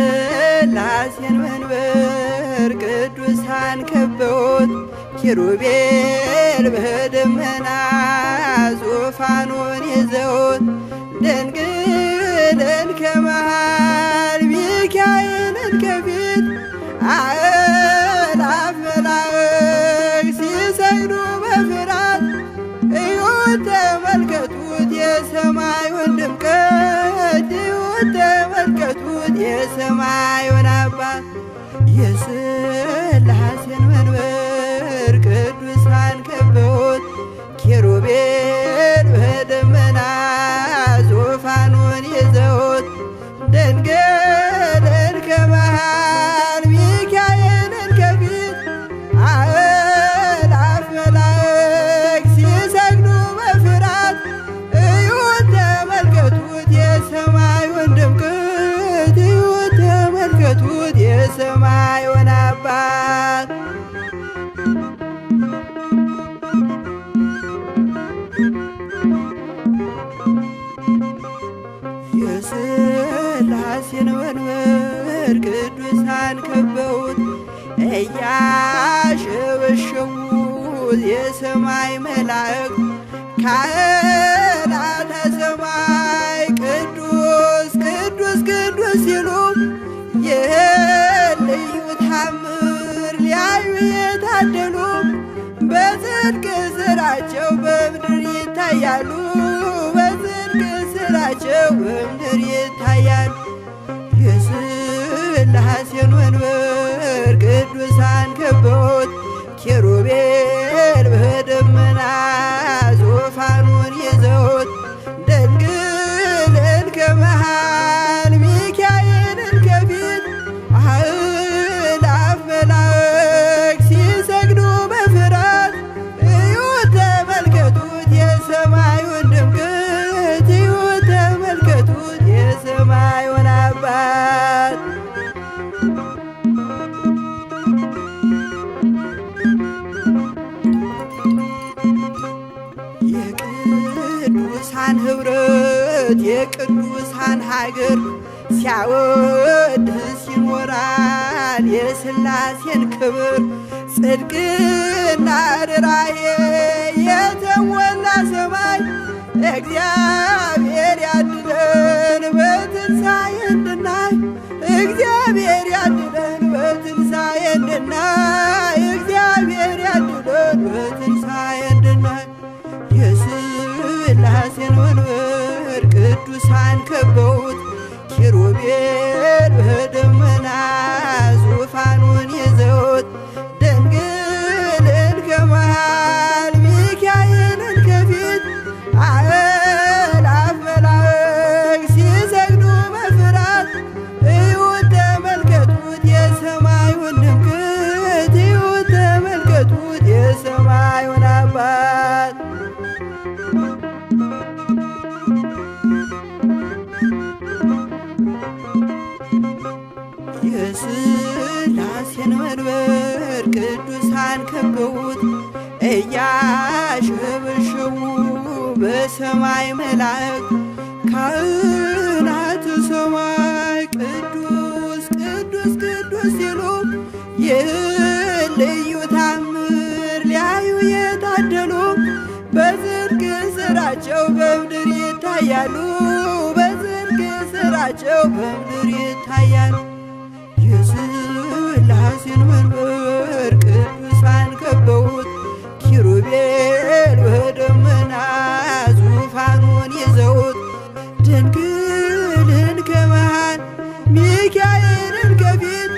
የሥላሴን መንበር ቅዱሳን ከበውት ኪሩቤል በደመና ዙፋኑን ይዘውት ድንግልን ከመሃል ሚካኤልን ከፊት አእላፍ መላእክት ሲሰግዱ በፍርሃት እዩት ተመልከቱት የሰማዩን ድምቀት እዩት ተመልከቱት የሰማዩን አባት። የሥላሴን መንበር ቅዱሳን ከበውት ኪሩቤል በደመና ዙፋኑን ይዘውት ድንግልን ከመሃል ሚካኤልን ከፊት አእላፍ መላእክት ሲሰግዱ በፍርሃት እዩት ተመልከቱት የሰማዩን ድምቀት እዩት ተመልከቱት የሰማዩን አባት። የሥላሴን መንበር ቅዱሳን ከበውት እያሸበሸቡት የሰማይ መላእክት ካህናተ ሰማይ ቅዱስ ቅዱስ ቅዱስ ሲሉ ይህን ልዩ ታምር ሊያዩ የታደሉ በጽድቅ ስራቸው በምድር ይታያሉ። በጽድቅ ስራቸው በምድር ይታያሉ። የሥላሴን መንበር ቅዱሳን ከበውት ኪሩቤል በደመና ዙፋኑን ይዘውት ድንግልን ከመሃል ሚካኤልን ከፊት አእላፍ መላእክት ሲሰግዱ በፍርሃት እዩት ተመልከቱት የሰማዩን ድምቀት እዩት ተመልከቱት የሰማዩን አባት። የቅዱሳን ኅብረት የቅዱሳን ሀገር ሲያወድስ ይኖራል የሥላሴን ክብር ጽድቅና ርኅራኄ የተሞላ ሰማይ እግዚአብሔር ያድለን በትንሣኤ እንድናይ እግዚአብሔር ያድለን በትንሣኤ እንድናይ እግዚአብሔር ያድለን በትንሣኤ እንድናይ። የሥላሴን መንበር ቅዱሳን ከበውት ኪሩቤል በደመና ዙፋኑን ይዘውት ድንግልን ከመሃል ሚካኤልን ከፊት አእላፍ መላእክት ሲሰግዱ በፍርሃት እዩት ተመልከቱት የሰማዩን ድምቀት እዩት ተመልከቱት የሰማዩን አባት። የሥላሴን መንበር ቅዱሳን ከበውት እያሸበሸቡ በሰማይ መላእክት ካህናተ ሰማይ ቅዱስ ቅዱስ ቅዱስ ሲሉ ይህን ልዩ ታምር ሊያዩ የታደሉ በጽድቅ ስራቸው በምድር ይታያሉ። በጽድቅ ስራቸው በምድር ይታያሉ። የሥላሴን መንበር ቅዱሳን ከበውት ኪሩቤል በደመና ዙፋኑን ይዘውት ድንግልን ከመሃል ሚካኤልን ከፊት